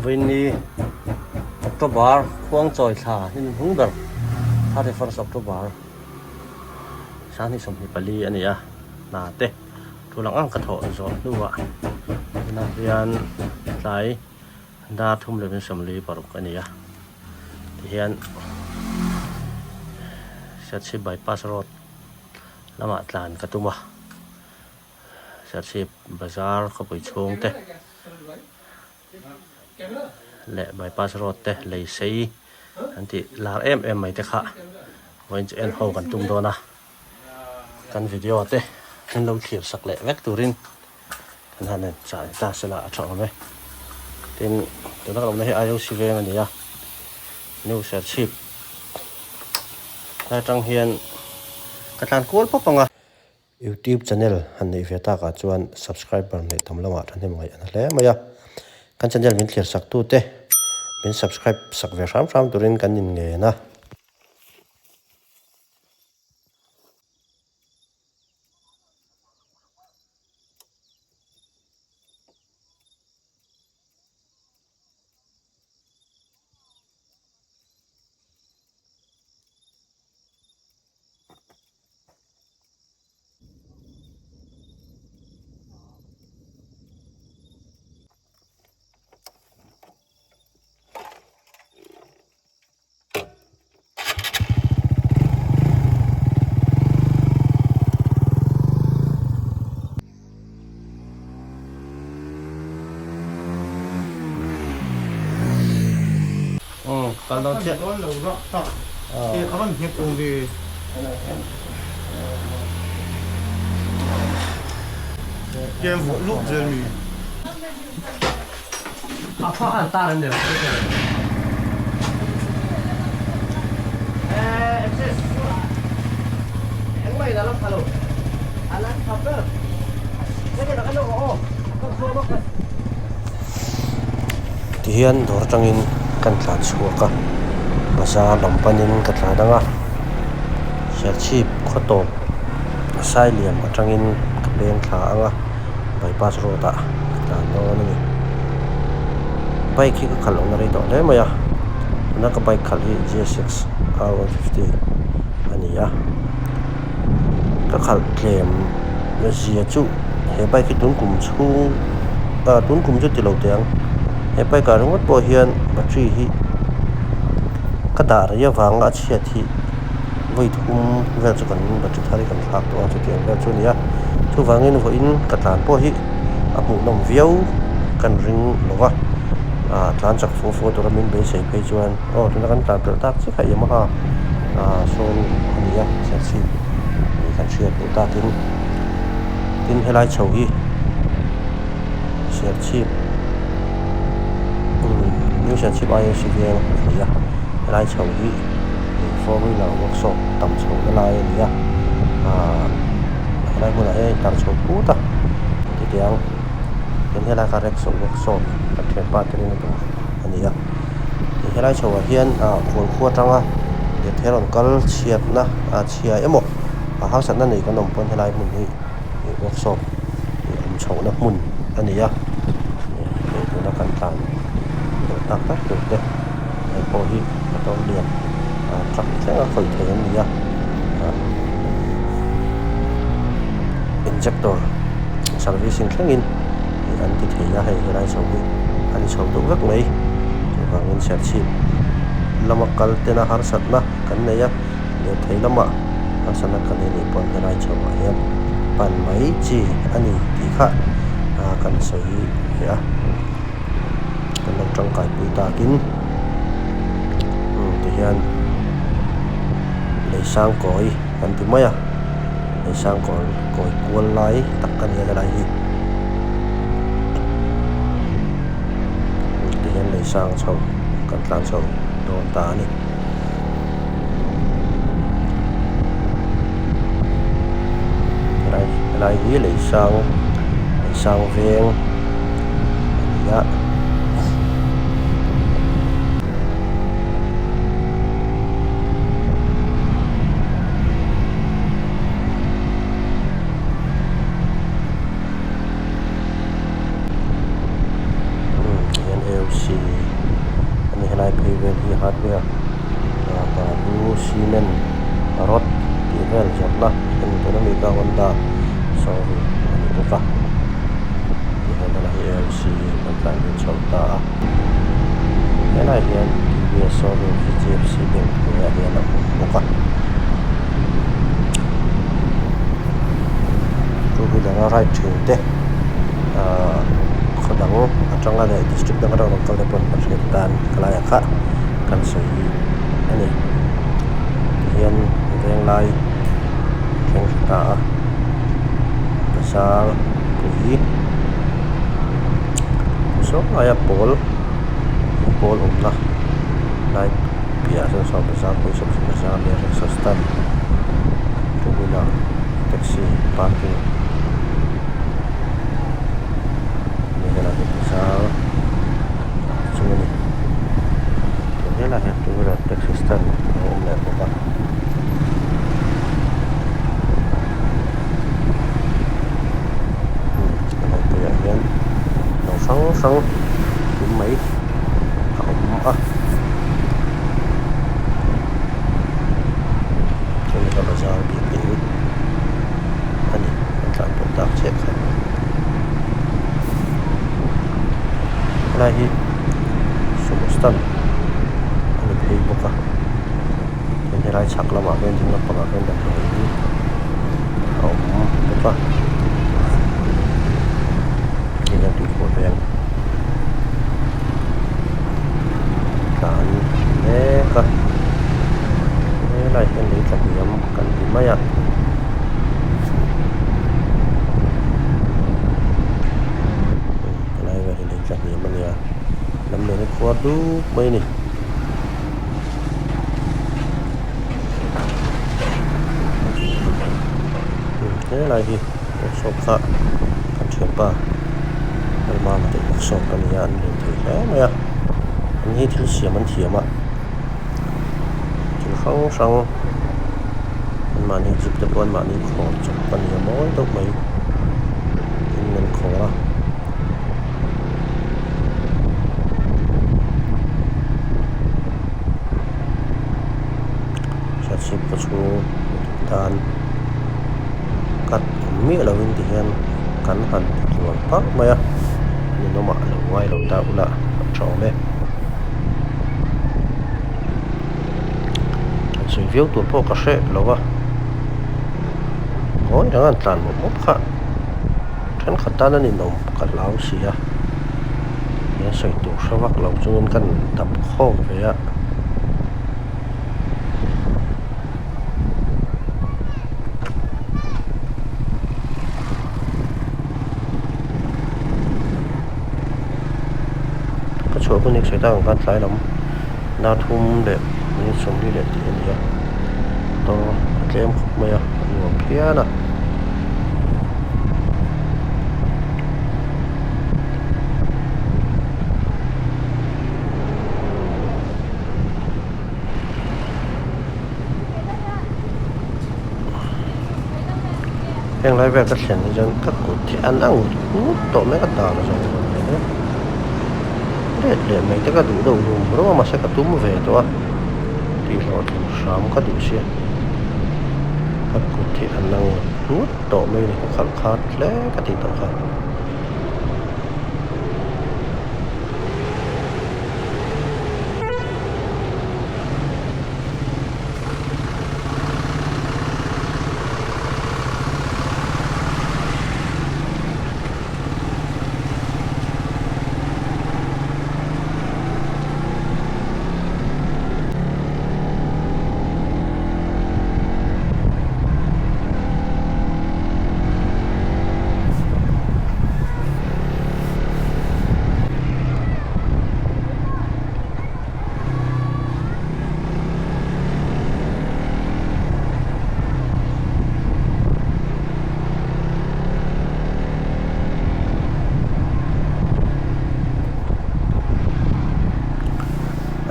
Vawiinni October khuangchawi thla hnim hnung ber 31st October sanghnih 24 a ni a, hna te thu lang ang ka thawh zawh hnuah tunah hian tlai dar thum leh 46 a ni a, tihian Serchhip bypass road lamah tlan ka tum a. Serchhip bazar khawpui chhung te leh bypass road te lei sei an tih lar em em mai te kha vawiin chu en ho kan tum dawn a, kan video te an lo thlir sak leh vek turin kan han en chah ta sela a tha awm e. Tin, tuna kan awmna hi IOC veng a ni a, New Serchhip lai atang hian ka tlan kual pawp ang a. YouTube channel han neih ve takah chuan subscriber neih tam lamah thahnem ngaih a na hle mai a, kan channel min thlir sak tute min subscribe sak ve hram hram turin kan inngen a. Kal dawn chiah. Dawn lo rawh tak. E a van nghet awm ve. Kem vuah lup zel mi. A pha khan tar an nilo. Tihian dawr atangin kan tlan chhuak a, bazar lam panin ka tlan ang a, Serchhip khaw tawp Sailiam atangin ka peng thla ang a, bypass road ah ka tlan dawn a ni. Bike hi ka khalh lohna rei tawh hle mai a, tuna ka bike khalh hi GSX R150 a ni a, ka khalh tlem zia chu he bike hi tun kum chhung ah tun kum chu ti lo teh ang, he bike ah ringawt pawh hian battery hi ka dah rei avanga a chhiat hi vawi thum vel chu kan battery thar hi kan thlak tawh a chutiang vel chu a ni a, chuvangin vawiin ka tlan pawh hi a hmuhnawm viau kan ring lo va ah tlan chak fo fo tura min beisei phei chuan aw tuna kan tlan pelh tak chiah kha Yamaha ah sawn a ni a Serchhip tih kan hriat duh takin tin helai chho hi Serchhip New Serchhip IOC veng a ni a helai chho hi four wheeler workshop tam chho na lai a ni a ah helai hmunah hian a intar chho put a chutiang tin helai kha rexo workshop kan thianpa te rin a tum a ni a helai chho ah hian ah khual khua atanga lirthei rawn kal chhiatna ah chhia emaw a harsatna nei kan awm pawn helai hmun hi workshop awm chhohna hmun a ni a hei tuna kan tlan deuh tak tak tur te hei pawh hi motor lian ah truck thleng a khawih thei an ni a ah injector servicing thlengin an ti thei a hei helai chho hi a ni chho deuh vek mai chuvangin serchhip lama kal tena harsatna kan nei a lirthei lamah harsatna kan nei anih pawh helai chho ah hian pan mai chi a ni tih kha ah kan sawi leh a kan lo tangkai pui takin tihian lei sang kawi kan ti mai a lei sang kawi kawi kual lai tak a ni a helai hi tihian lei sang chho kan tlan chho dawn ta a ni. Helai helai hi lei sang lei sang veng a ni a. Hian AOC. Helai phei vel hi hardware ah balu cement rod tih vel zawrhna en tur a ni ka honda showroom a ni bawk a tihian helai hi AMC kan tlan lut chho ta a helaiah hian TVS showroom H D F C bank hnuaiah hian a awm bawk a two wheeler a ride thin te ahh khaw dang atanga leh district dang atanga rawn kal te pawh an hriat tan helaiah kha kan sawi a ni tihian venglai thleng thla ta a bazar pui saw laia pawl pawl awmna lai piahah sawn saw bazar pui saw bazar ania rickshaw stand two wheeler taxi parking ani helai hi bazar chu a ni tun helai hian two wheeler taxi stand a awm leh bawk a. Helai piahah hian lo hrang hrang kim mai a awm a chumi kha bazar bik in a ni an tlan pawh tak chiah kha helai hi sumo stand a ni phei bawk a chuan helai chhak lamah hian ding lampangah hian damdawi in a awm bawk a hei hian tuikhuah veng tlan mek a helaiah hian lei tla hniam kan ti mai a. Helai vel hi lei tla hniam a nia lam lian hi khuar dup mai a ni. Helai hi workshop kha kan thianpa Lalmama te workshop a ni a an lian thei hle mai a an hi thil siam an thiam a thil hrang hrang an mahni jeep te pawh an mahni khawr chawp a ni a mawi deuh mai tin an khawr a. Serchhip khaw chhung tan cut awm miah lovin ti hian kan han ti tluan parh mai a ninawmah lo ngai lo ta ula a tha awm e. Han sawi viau tur pawh ka hreh lo va ngawi reng a an tlan mawp mawp kha thenkhat tan a ninawm ka hlau si a he sawi tur hre vak lo chungin ka dap khawm ve a. Ka chhuah hun hi sawi tak ang khan tlai lam dar thum leh minute sawmli leh tih a ni a motor a tlem khawp mai a a nuam phian a. Heng lai vel ka thlen hi chuan ka kut hi an ang ngut tawh mai a ka dan zawng zawng mai hi let leh mai te ka duh deuh rum rum a mahse ka tum ve tawh a tih hlawhtling hram ka duh sia ka kut hi an ang ngut tawh mai a ni ka khalh khat hle ka tih tawh kha.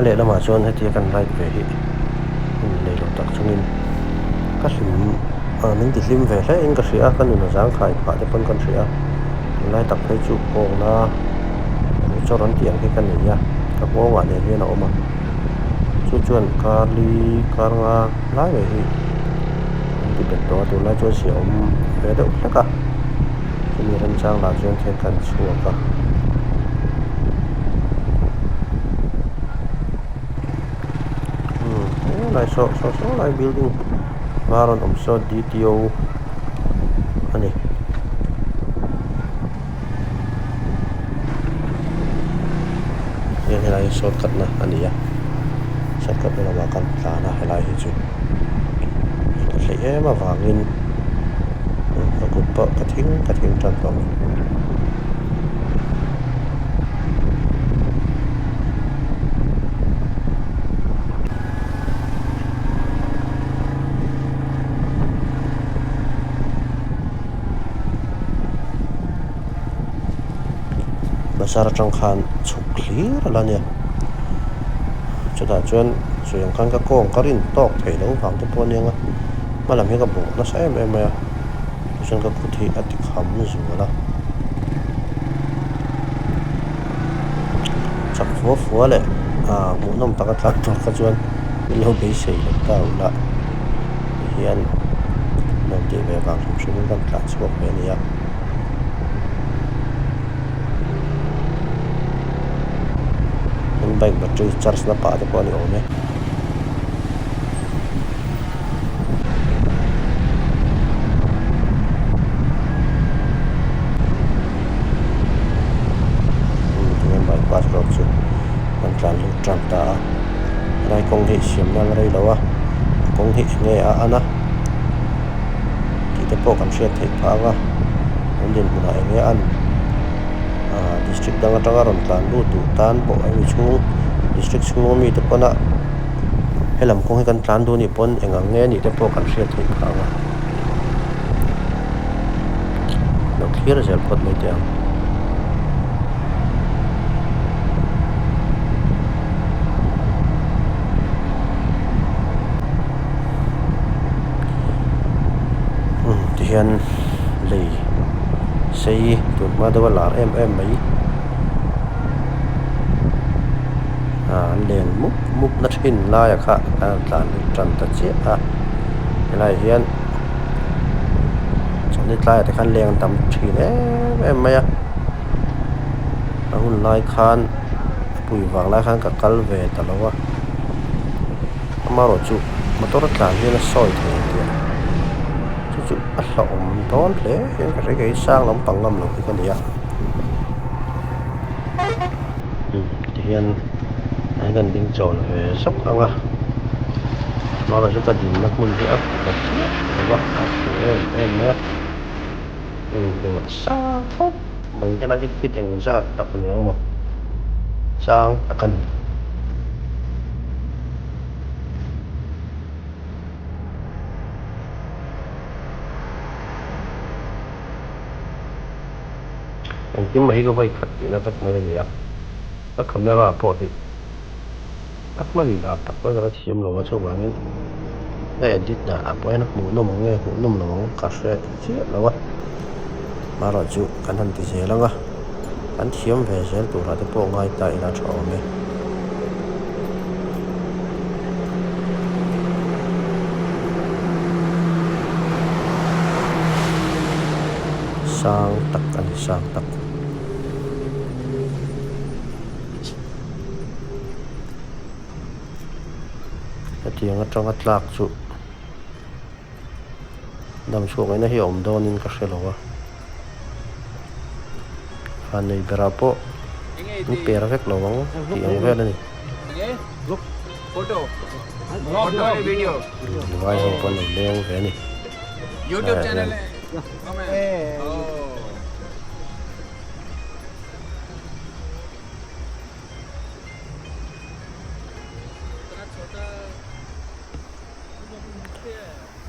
A lehlamah chuan hetia kan ride ve hi hun nei lo tak chungin ka hlim ah min ti hlim ve hle in ka hria a ka nun a zangkhai phah te pawn kan hria a tunlai tak phei chu kawngna ruh chaw rawn tih ang hi ka nei a. Ka nghawngah nen hian a awm a, chu chuan kar li kar nga lai mai hi an ti bet tawh a, tunlai chuan si a awm ve deuh hlek a, chumi remchang lah chuan khian kan chhuak a. Umm helai saw saw saw lai building var rawn awm saw D T O a ni. Heng helai hi shortcut na a ni a shortcut na lamah kan tlan a helai hi chu ka hleih em avangin ka kut pawh ka thing ka thing tan tawh a ni. Bazar atang khan chhuk hlir a la nia chutah chuan sawi ang khan ka kawng ka rin tawk theih loh vang te pawh a nia nga hma lam hi ka bawh nasa em em mai a tichuan ka kut hi a ti kham zual a chak fua fua leh ah hmuhnawm taka tlan tur kha chuan min lo beisei lo ta ula tihian nuam tih ve vang hrim hrim in kan tlan chhuak ve a ni a. Tin bike battery charge na pah te pawh a ni awm e. Tihian bypass road chu kan tlan lut tan ta a helai kawng hi siam nan a rei lo a a kawng hi eng nge a an a tih te pawh kan hriat theih phah ang a an dinhmunah eng nge a an ah district dang atanga rawn tlan lut duh tan pawh hemi chhung district chhunga mite pawna helam kawng hi kan tlan duh anih pawn eng ang nge anih te pawh kan hriat theih phah ang a lo thlir zel phawt mai teh ang. Tihian lei sei tun hma deuha lar em em mai ah an len mup mup na thin laia kha a rawn tlan lut tan ta chiah a helaiah hian chawhni tlaiah te khan leng an tam thin em em mai a a hun lai khan a pui vang lai khan ka kal ve ta lo a amaherawhchu motor a tlan hian a sawi thei ang tih a chu chu a hlauhawm dawn hle hian ka hria kei sang lampang ngam lo hi ka ni a tihian kan ding chawl ve zawk ang a amaherawhchu ka dinna hmun hi a khat chiah lo va a fuh em em mai a engemaw sang khawp mai hian a fit eng zat tak ni ang maw sang tak a ni. Engtin mah hi ka vawi khat tihna vek mai a ni a, ka camera pawh hi a hman dan tak pawh ka la thiam lo a chuvangin ka edit danah pawh hian a hmuhnawm ang nge hmuhnawm lo ang ka hre chiah lo a, amaherawhchu kan han ti zel ang a, kan thiam ve zel turah te pawh ngai ta ila tha awm e. Sang tak a ni sang tak. Hetiang atanga tlak chu dam chhuak ngaihna hi a awm dawnin ka hre lo a. Van nei berah pawh an per vek lo ang tih ang vel a ni. Vai ho pawh an lo leng ve a ni. Tlaiah hian.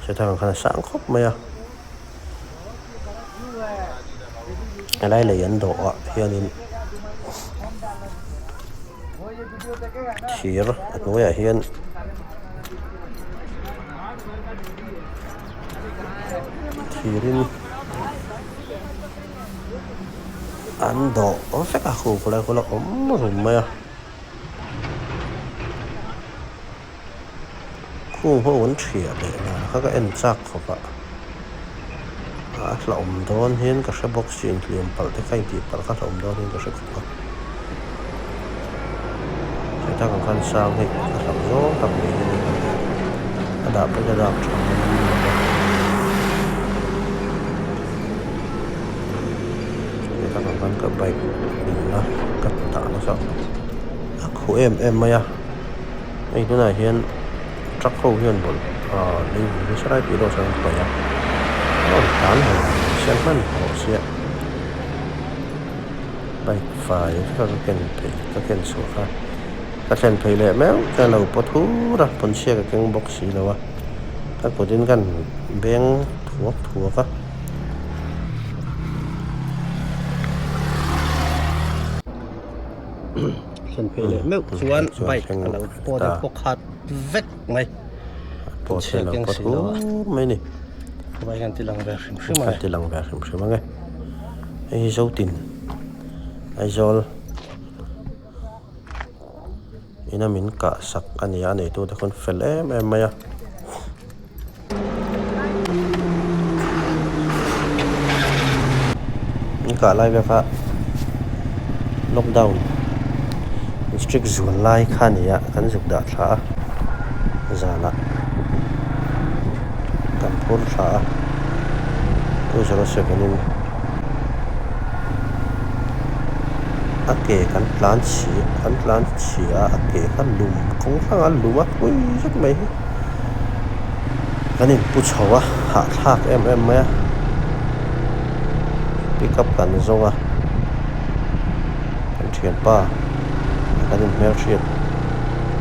Heta ang khan a sang khawp mai a helai lei an dawh ah hianin thir a hnuaiah hian thirin an dawh vek a khu khawlai khu la awm rum mai a. Thingkung ho an thiah leh dan kha ka en chak khawp a, a hlauhawm dawn hian ka hre bawk si inhliam palh te kha intih palh kha hlauhawm dawn hian ka hre khawp a. Heta kan khan sang hi a hlauh zawng tak mai hi a ni. A dah pawh hi a dak tha ngam lo va. Heta kan khan ka bike dinna ka dahna kha a khuh em em mai a. Hei tunah hian truck ho hian bawlh ah leivung hi sarai tih erawh chuan an paih a a rawn tlan haw siam hman rawh sia bike fai vek a ka ken phei ka ken chhuah kha ka thlen phei leh meuh chuan a lo pawt hur a pawnchhia ka keng bawk si lo a ka kutin ka beng thuak thuak a. Thlen phei leh meuh chuan bike a lo pawt a paw khat vek mai chhia keng si lo a mai ni bike an ti lang ve hrim hrim ang e ti lang ve hrim hrim ang e hei hi Zotin Aizawl ina min kah sak a ni a a neitu te khawn fel em em mai a. An kah lai vel kha lockdown strict zual lai kha a ni a kan zuk dah thla a zanah kan phur thla a 207 in a ke kan tlan chhi kan tlan chhi a a ke kha lum kawng hrangah a lum a thui zet mai hi. Kan inpu chho a hahthlak em em mai a pick up kan zawng a kan thianpa kan inhmelhriat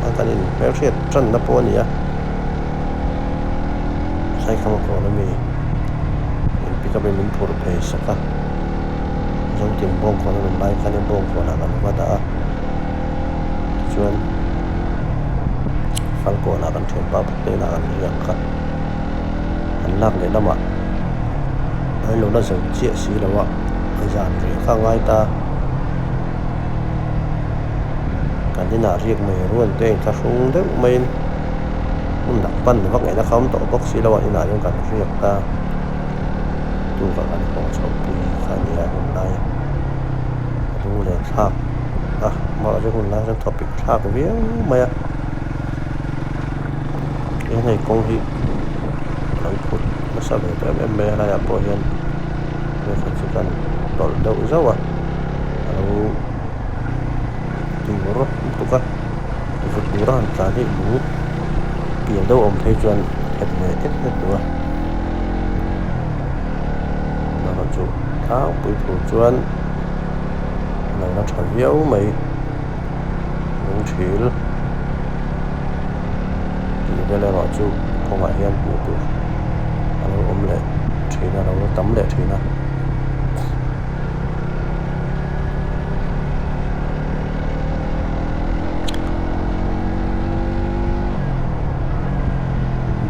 a kan inhmelhriat tanna pawh a ni a saikhama kawn ami in pick up in min phurh phei sak a Zotin bawngkawn a rawn lai khanin bawngkawnah kan va dah a tichuan. Falkawnah kan thianpa bawk te inah kan riak kha an lak leh lamah an lo la zo chiah si lo a zan rih kha a ngai ta kan inah riak mai rual te a inthlahrung deuh maiin hmun dang pan vak ngaihna kha a awm tawh bawk si lo a inah hian kan riak ta tukah kan haw chhoh pui kha a ni a hun lai a lunglen thlak a mahse hun lai chuan thawpik thlak viau mai a tin hei kawng hi a lo phut nasa ve ta em em mai a helaiah pawh hian vawikhat chu kan tawlh deuh zauh a a lo tur lutuk a vut tur a han tlan hi lung pian deuh a awm phei chuan a phet ve et et duh a amaherawhchu tlangpui tur chuan a lo la tha viau mai. Lungthil tih vel erawh chu kawngah hian hmuh tur a lo awm leh thin a lo tam leh thin a.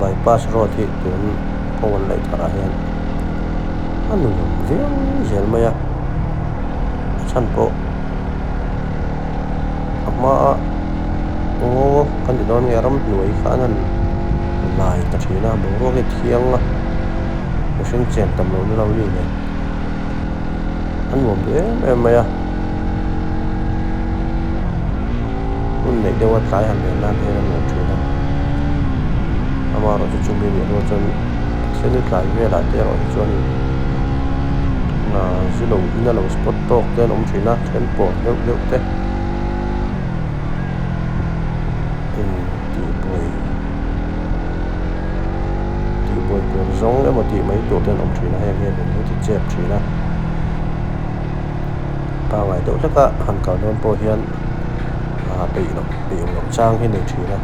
Bypass road hi tun kawng an laih tharah hian a nuam viau zel mai a a chhan pawh. A hmaa ngaw kan ti dawn nge ramhnuai kha an han lai ta thin a boruak hi a thiang a mihring chen tam loh na lo ni nen a nuam duh em em mai a hun neih deuha tlai han len nan hian a nuam thin a amaherawhchu chumi nih rual chuan Pathian hi tlai velah te erawh hi chuanin zu lo in a lo spot tawk te an awm thin a. Then pawh deuh deuh te in tihbuai tihbuai tur zawng emaw tih mai tur te an awm thin a heng hian in hi ti chep thin a pangngai deuh hlek a han kal dawn pawh hian ah peih loh peih loh chang hi nei thin a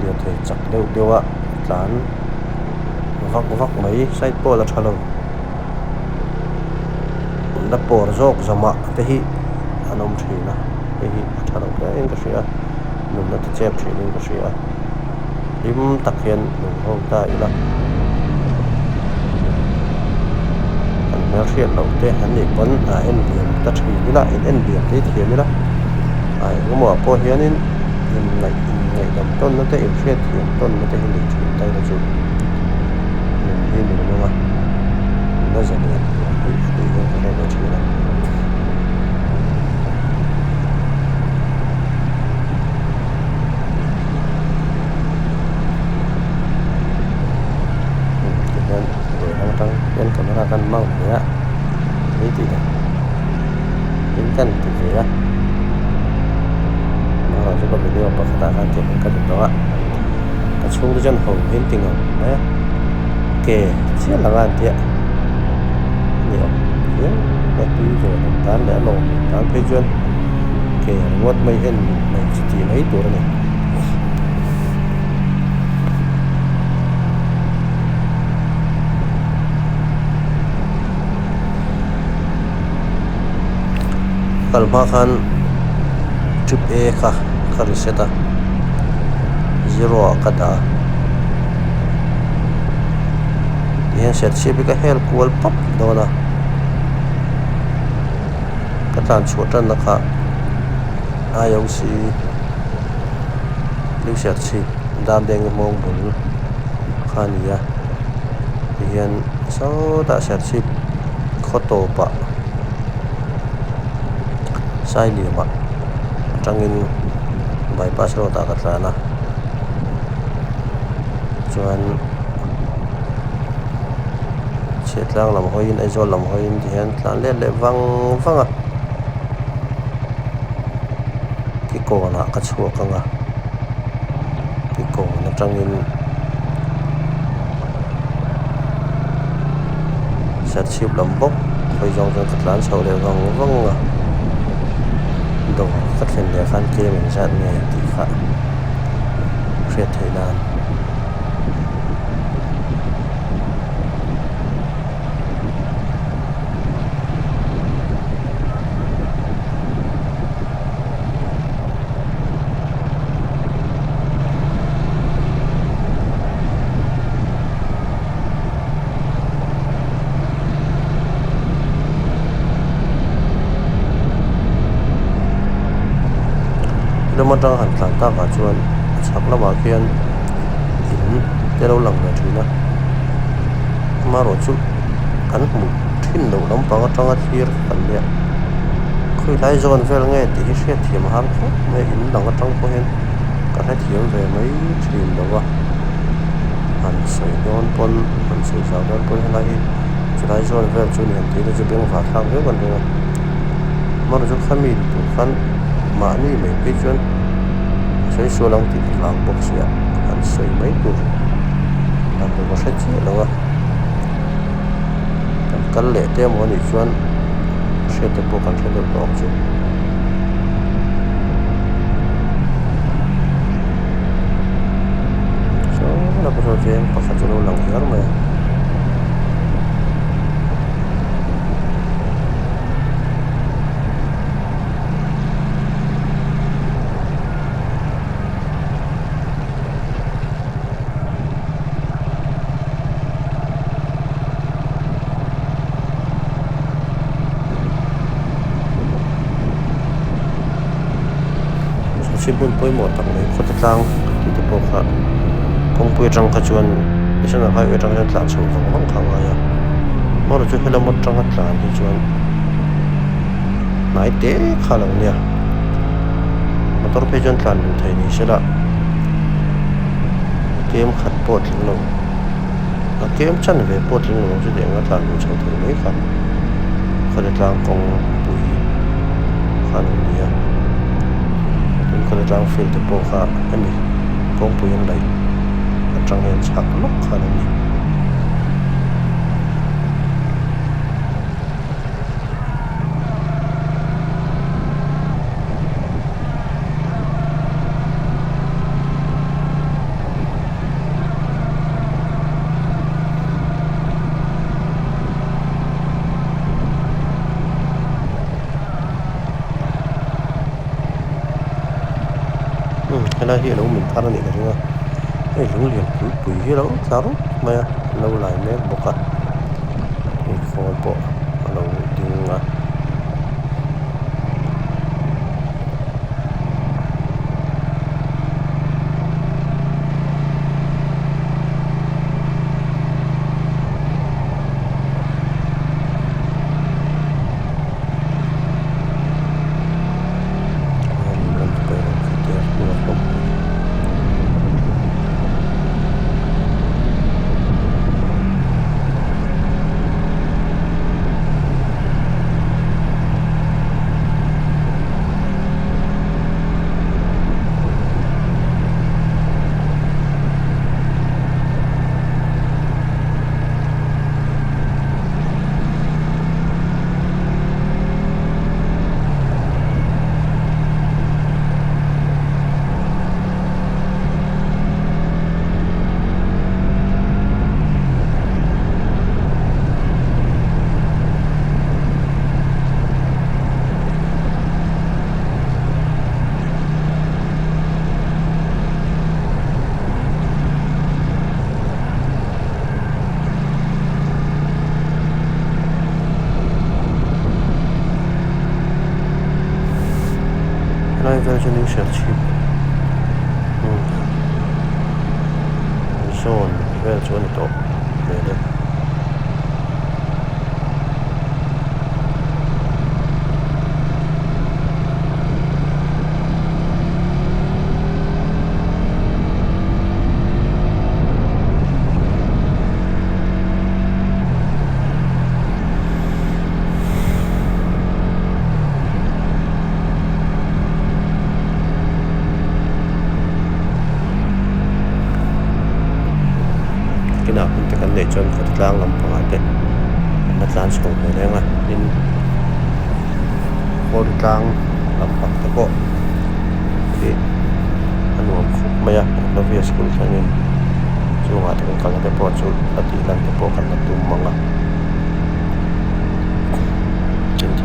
lirthei chak deuh deuh a tlan vak vak mai side pawh la tha lo. La pawr zawk zawmah te hi an awm thin a hei hi a tha lo hle in ka hria a nunna ti chep thin in ka hria a hlim tak hian nung ho ta ila kan hmelhriat loh te an nih pawn a en liam ta thin ila in en liam te hi thiam ila a engemaw ah pawh hianin. Inngaih inngaihdam tawnna te inhriatthiam tawnna te hi nei thin ta ila chu nun hi nuam anga nuna zalian tur hi a ni hian ka hre ve thin a. Tihian lehlam atang hian camera kan mount ve a ni tih dan in kan ti ve a amaherawh chu ka video pakhatah khan tiang hian ka ti tawh a ka chhungte chuan ho hi an ti ngam mai a ke chiah lang a an tia a ni awm viau a tui ve lo tan leh a lawm lo tan phei chuan ke ringawt mai hian mai chi tih mai tur a ni. Kal hma khan trip A kha ka reset a zero ah ka dah a tihian serchhip hi ka hel kual pap dawn a ka tlan chhuah tanna kha I_O_C new serchhip dam deng hmawng bul kha a ni a tihian sawtah serchhip khaw tawpah Sailiamah atangin bypass road ah ka tlan a chuan chhiahtlang lam hawiin Aizawl lam hawiin tihian tlan let leh vang vang a kikawnah ka chhuak ang a kikawn atangin serchhip lam bawk hawi zawng chuan ka tlan chho leh vang vang a dawr ka thlen leh khan tlem engzat nge tih kha hriat theih nan. Lam atanga han tlan takah chuan a chhak lamah khian in te lo lang ve thin a amaherawhchu kan hmuh thin loh lampang atanga thlir kan nia khawilai zawn vel nge tih hi hriatthiam a har khawp mai a in lang atang pawh hian ka hrethiam ve mai thin lo a han sawi dawn pawn han sawi zau dawn pawn helai hi chulai zawn vel chu ni han tih te chu bengvar thlak viau kan ring a amaherawhchu khami ni tur khan mahni mai phei chuan a sawi sual ang tih ka hlau bawk sia han sawi mai tur dan tur ka hre chiah lo a kan kal leh te emaw anih chuan hriat te pawh kan hre deuh tawh ang chu. Saw la pawh veng pakhat chu a lo lang hiar mai a. Chhun hmun pawimawh tak mai khawte tlang tih te pawh kha kawngpui atang kha chuan national highway atang hian tlan chhoh vang vang kha a ngai a amaherawhchu helam atanga tlan hi chuan hnai te kha a lo nia motor phei chuan tlan luh theih ni sela kem khat pawh a tling lo. A kem chan ve pawh tling lo ang chu tiang a tlan luh chho thei mai kha khawle tlang kawng pui kha a lo ni a tin khawle tlang field te pawh kha hemi kawngpui an laih atang hian chhak lawk kha a lo ni. Helai hi alo min thar anih ka ring a hei lung lian pui pui hi alo tla rup mai a an lo lai mek bawk a hei khawl pawh alo ding a. Helai vel chu New Serchhip zawn vel chu a ni tawh hmel e. Kinah hun te kan neih chuan khawtlang lampangah te an la tlan chho ve reng a tin kawltlang lampang te pawh khi a nuam khawp mai a Eklavya school thlengin chungah te kan kalna te pawh chu a tih lan te pawh kan la tum ang a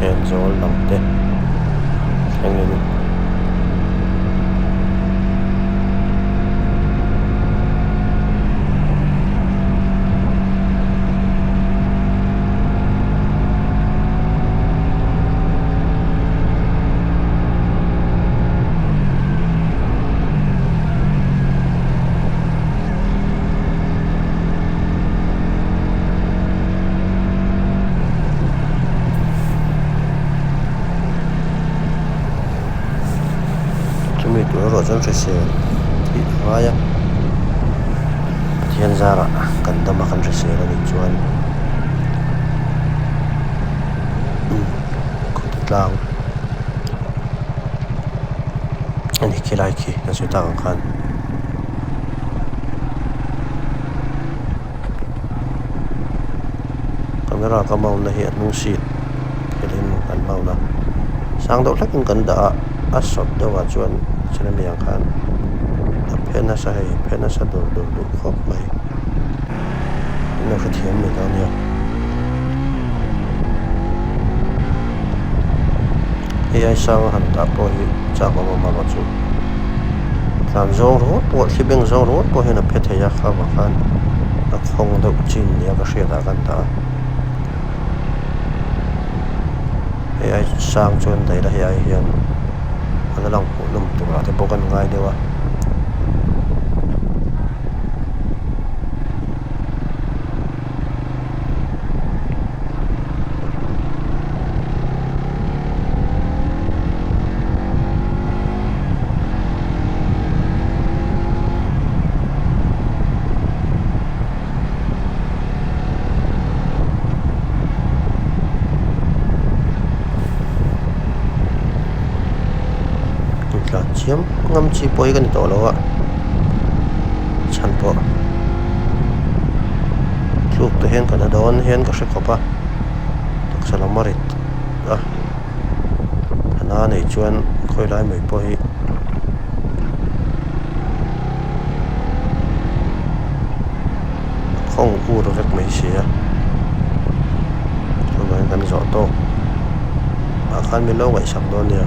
tin zawl lam te thlengin. Chumi tur erawh chuan hrisel tih a ngai a Pathian zarah kan dam a kan hrisel a nih chuan khawte tlang a ni khilai khi ka sawi tak ang khan. Camera ka mount na hi a hnung seat phelhin kan mount a sang deuh hlekin kan dah a a sawt deuhah chuan chilami ang khan a phe nasa hei phe nasa dur dur duh khawp mai in lo hrethiam mai dawn nia hei ai sanga han dah pawh hi chak awm awm erawh chu tlan zawng ringawt pawh thli beng zawng ringawt pawh hian a phe thei a kha vang khan a khawng deuh chin nia ka hriat ah khan dah a hei ai sang chuan daih la hei ai hian a la lang hmuh nawm tur ah te pawh kan ngai deuh a. Tlan chiam ngam chi pawh hi ka ni tawh lo a chhan pawh tluk te hian ka la dawn hian ka hre khawp a taksa lam a rit a thana nei chuan khawi lai mai pawh hi a khawng ur vek mai si a chuvangin kan zawh tawk ah khan min lo ngaihsak dawn nia.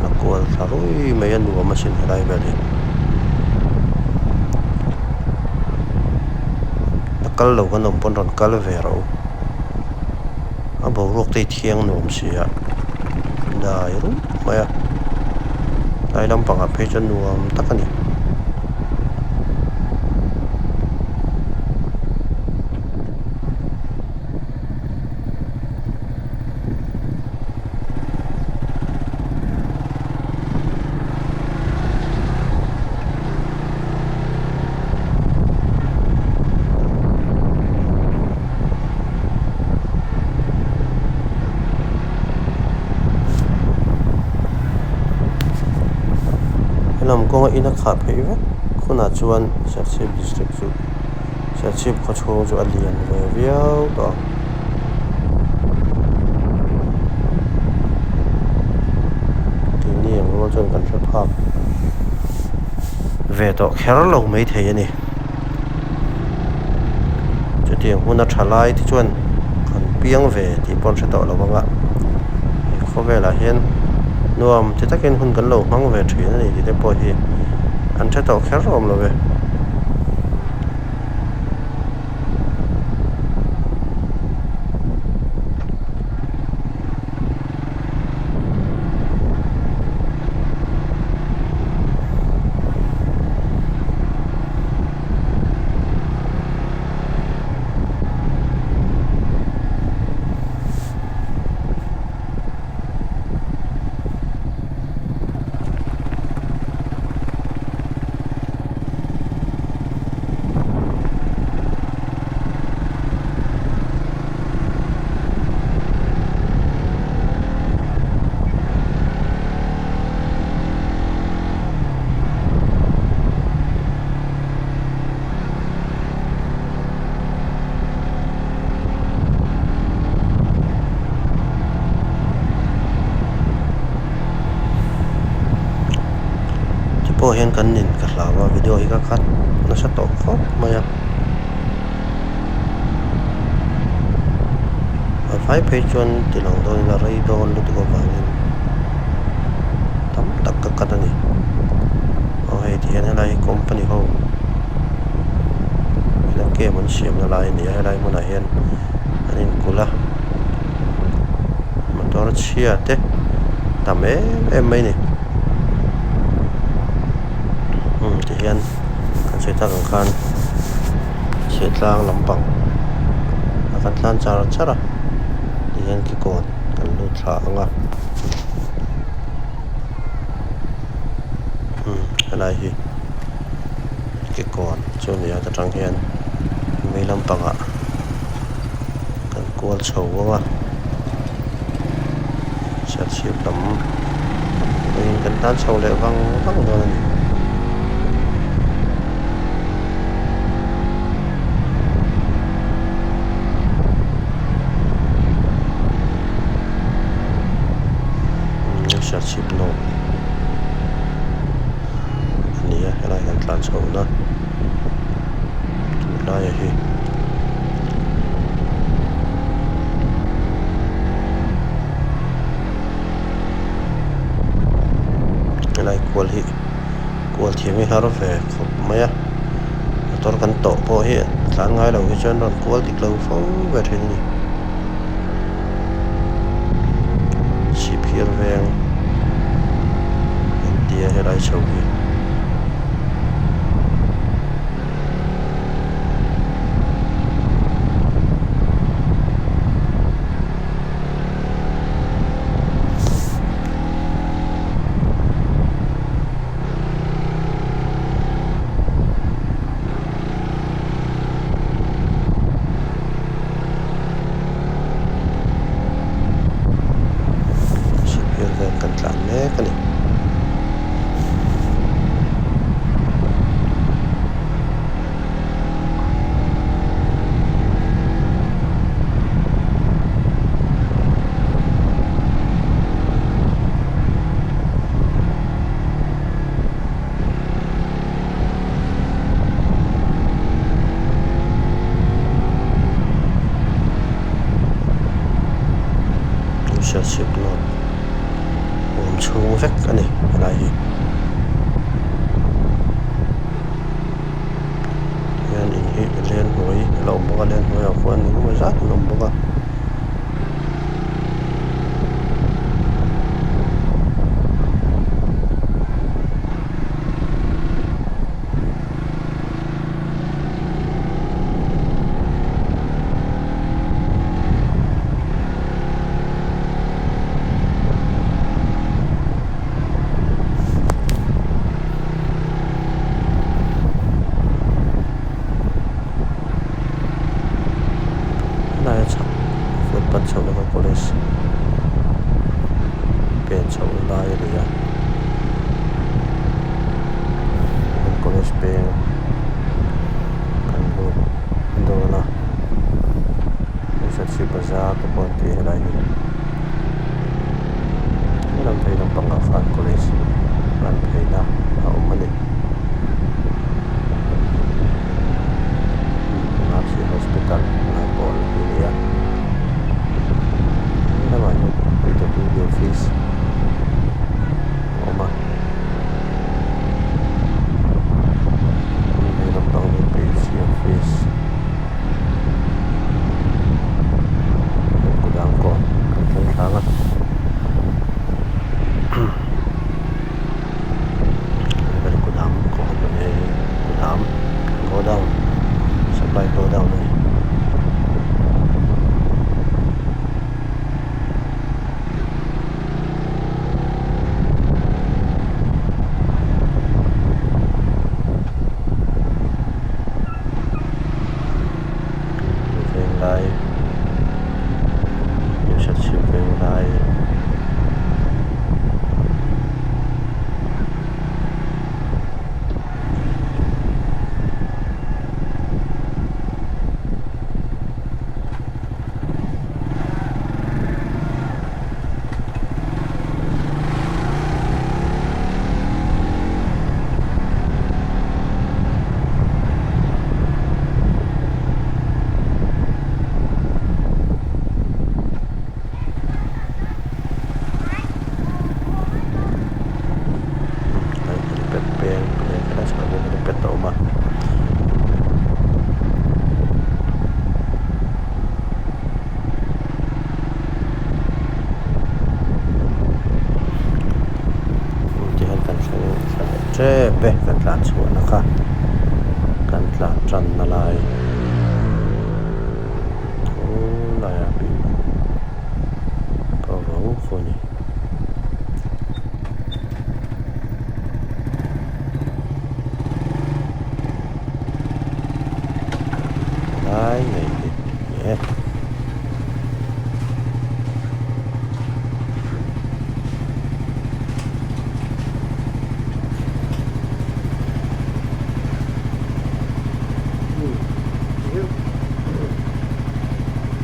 La kual thla ruih mai a nuam asin helai vel hi la kal lo kan awm pawn rawn kal ve rawh u a boruak te hi thiang nuam si a dai ruih mai a tlai lampangah phei chuan nuam tak a ni. Helam kawnga in a khah pheih vek hunah chuan Serchhip district chu Serchhip khaw chhung chu a lian ve viau tawh ang. Keini ang rual chuan kan hre phak ve tawh kher lo maithei a ni. Chutiang huna tha lai te chuan kan piang ve tih pawh an hre tawh lo ang a, he khawvelah hian nuam ti takin hun kan lo hmang ve thin a ni tih te pawh hi an hre tawh kher awm lo ve. Ti pawh hian kan nin ka hlau a video hi ka cut nasa tawh khawp mai a a vai phei chuan ti lang dawn ila rei dawn lutuk avangin tam tak ka cut a ni aw hei ti hian helai hi company ho ila camp an siamna lai a ni a helai hmunah hian an inkulh a motor chhia te tam em em mai a ni umm ti hian kan sawi tak ang khan chhiahtlang lampang a kan tlan char char a ti hian kikawn kan lut thla ang a umm helai hi kikawn chu a ni a ta tang hian vei lampangah kan kual chho vang a chhiatchhip lam pawhin kan tan chho leh vang vang dawn a ni. Chhiatchhip nawk a ni a helai kan tlan chhohna tunlaiah hi. Helai kual hi kual thiam hi har ve khawp mai a motor kan tawh pawh hi tlan ngai lo hi chuan rawn kual dik lo fo ve thin a ni chhipphir veng an ti a helai chho hi. Chhipphir veng kan tlan mek a ni. Serchhip note awm chhung vek a ni helai hi. Hian in hi lenhnuai a lo awm bawk a lenhnuai ah khuan engemaw zat an awm bawk a. Helai a chhak footpath chhoh na kha college pen chhoh na lai a ni a college peng kan lut dawn a Serchhip bazar te pawh an ti a helai hi helam phei lampang ah khan college an phei na a awm a ni. Hospital Naipaul hi a ni a helamah hian P W D office a awm a hei lampang hi P H C office kudam kawn kan thleng thlang a. Kudam kudam godown supply godown a ni. Venglai Serchhip Venglai. Helipad peng helai chhunah hian helipad a awm a. Tihian kan thleng thla leh tep e kan tlan chhuahna kha kan tlan tanna lai khawlaiah ka vau fo a ni. Lai ngei hi ni e.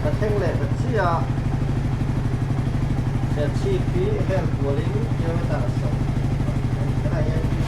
Ka thleng leh ta chiah a, Serchhip hi hel kualin kilometer 10 a ni. Helai hian.